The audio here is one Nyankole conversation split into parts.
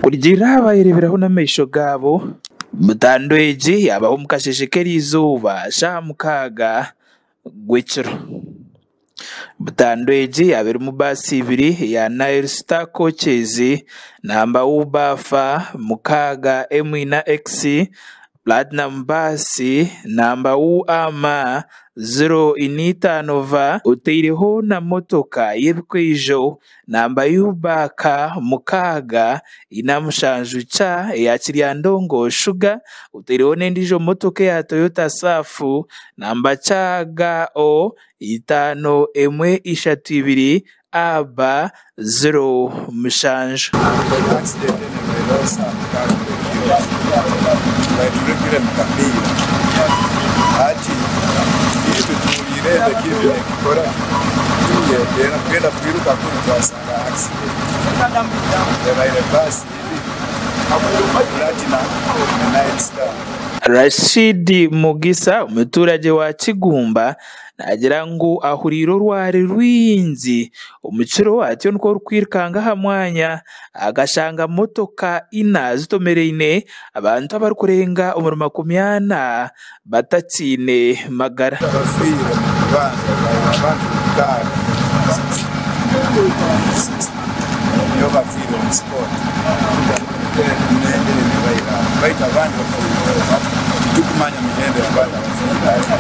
Kurugiirira aha baayereeberaho n'amaisho gaabo, butandu egi yaabaho omu kasheeshe k'erizooba shaaha mukaaga gw'ekiro. Butandu egi yaaba erimu baasi ibiri eya Nile Star Coaches namba UBAF 6M4X, Platinum Bus namba UAM 045V otaireho na motoka y'ebikaijo namba UBK 647C eya Kiryandongo Sugar otaireho n'endiijo motoka eya Toyota Surf namba CGO 5132 AB 07. Accident eno ebaireho saaha mukaaga gw'ekiro twaba turugire mu kapiira hati itwe tuhuliire ekintu nikikora ki kugenda kwiruka kunu twasanga accident ebaire baasi ibiri Platinum na Nile Star. Rashid Mugisa omuturage wa Kigumba Naagira ngu ahuriire orwari rwingi omu kiro atyo nikwo orikwirukanga aha mwanya akashanga motoka ina zitomeraine abantu abarikurenga omuri 40 batakiine magara. Abafiire omu kubanza bari abantu mukaaga, 60, nibo bafiire omu spot baitu abandi bafiire titukumanya mihendo y'abantu abafiire hati.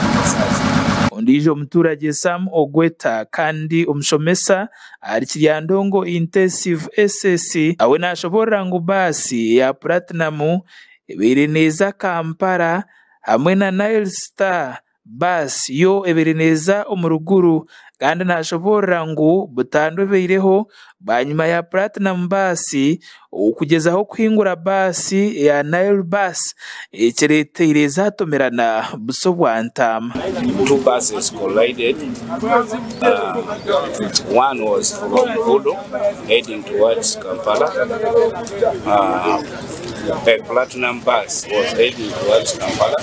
Ondiijo omuturagye Sam Ogweta kandi omushomesa ahari Kiryandongo Intensive SS we nashoboorora ngu baasi eya Platinum ebaire neeza Kampala hamwe na Nile Star Baasi yo ebaire neeza omu ruguru kandi nashoboorora ngu butandu ebaireho bwanyima ya Platinum Bus okugyezaho kuhingura baasi eya Nile Bus ekireteire zatomerana buso bwa ntaama. Two buses collided, one was from Budo heading towards Kampala, a Platinum bus was heading towards Kampala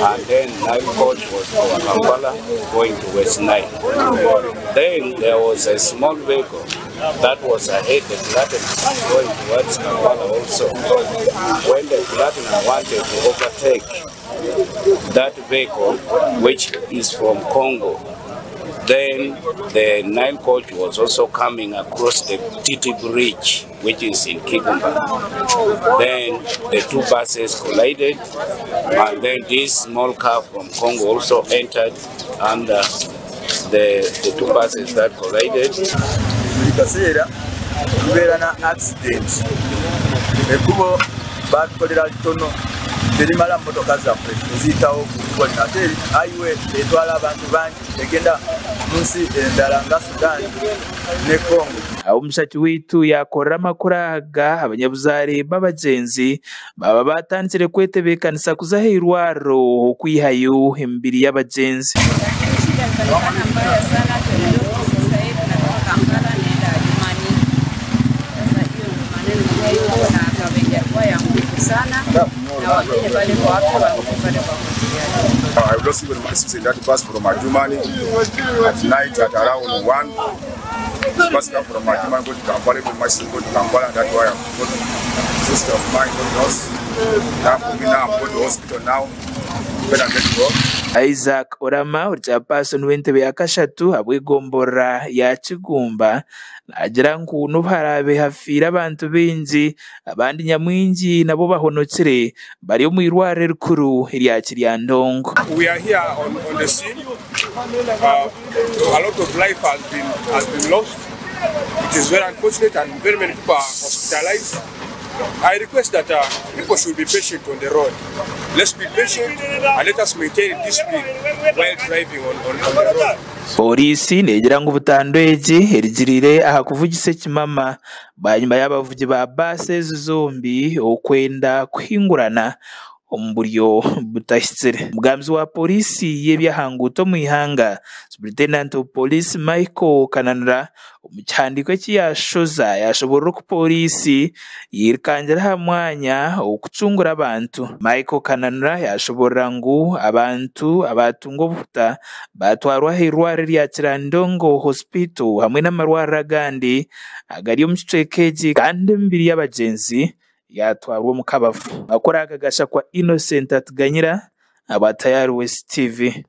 and then Nile coach was from Kampala going to West Nile. Then there was a small vehicle that was ahead the Platinum going towards Kampala also. When the Platinum wanted to overtake that vehicle, which is from Congo, then the Nile coach was also coming across the Titi Bridge, which is in Kigumba. Then the two buses collided, and then this small car from Congo also entered under the, the two buses that collided. Buri kaseera tubeera na accident. Ekkubo baatukolera litono terimala mmotoka zaffe eziyitawo ku kkubo lino ate highway etwala abantu bangi egenda mu nsi endala nga Sudan ne Congo. Ahu omushaki waitu yaakorera amakuru aga, abanyabuzaare b'abagyenzi baaba baatandikire kwetebeekanisa kuza aha irwariro okwihayo emibiri y'abagyenzi. Shida ilionekana mbaya sana, tumelost sasa hivi tunatoka Kampala naenda Adjumani. Sasa hiyo ndio maneno iko na kabenja kwa ya nguvu sana na wengine pale kwa afya wengine pale kwa hospitali. I lost even my sister in that bus from Adjumani at night at around 1. Bus come from Adjumani go to Kampala, even my sister go to Kampala, that's why I'm going sister of mine got lost. Now for me now, I'm going to hospital now. Better get to work. Isaac Orama ori chairperson w'entebe ya kashatu ahabw'egomborora ya Kigumba naagira ngu n'obu haraabe hafiire abantu baingi, abandi nyamwingi nabo bahonokire bari omu irwariro erikuru erya Kiryandongo. We are here on, on the scene. A lot of life has been, has been lost. It is very unfortunate and very many people are hospitalized. I request that people should be patient on the road. Let's be patient and let us maintain discipline while driving on, on, on the road. Pooriisi neegira ngu butandu egi erugiriire aha kuvugisa ekimama bwanyima y'abavugi ba baasi ezi zombi okwenda kuhingurana omu buryo butahikire. Omugambizi wa Pooriisi y'eby'ahanguuto omu ihanga, Superintendent of Police Michael Kananura omu kihandiiko eki yaashoza yaashoboorora oku pooriisi yairukangira aha mwanya okucungura abantu. Michael Kananura yaashoboorora ngu abantu abaatunga obuhuta baatwarwa aha irwariro erya Kirandongo Hospital hamwe n'amarwariro agandi agari omu kicweka eki kandi emibiri y'abagyenzi yaatwarwa omu kabafu. Amakuru aga gashakwa Innocent Atuganyira, aba Tayari West TV.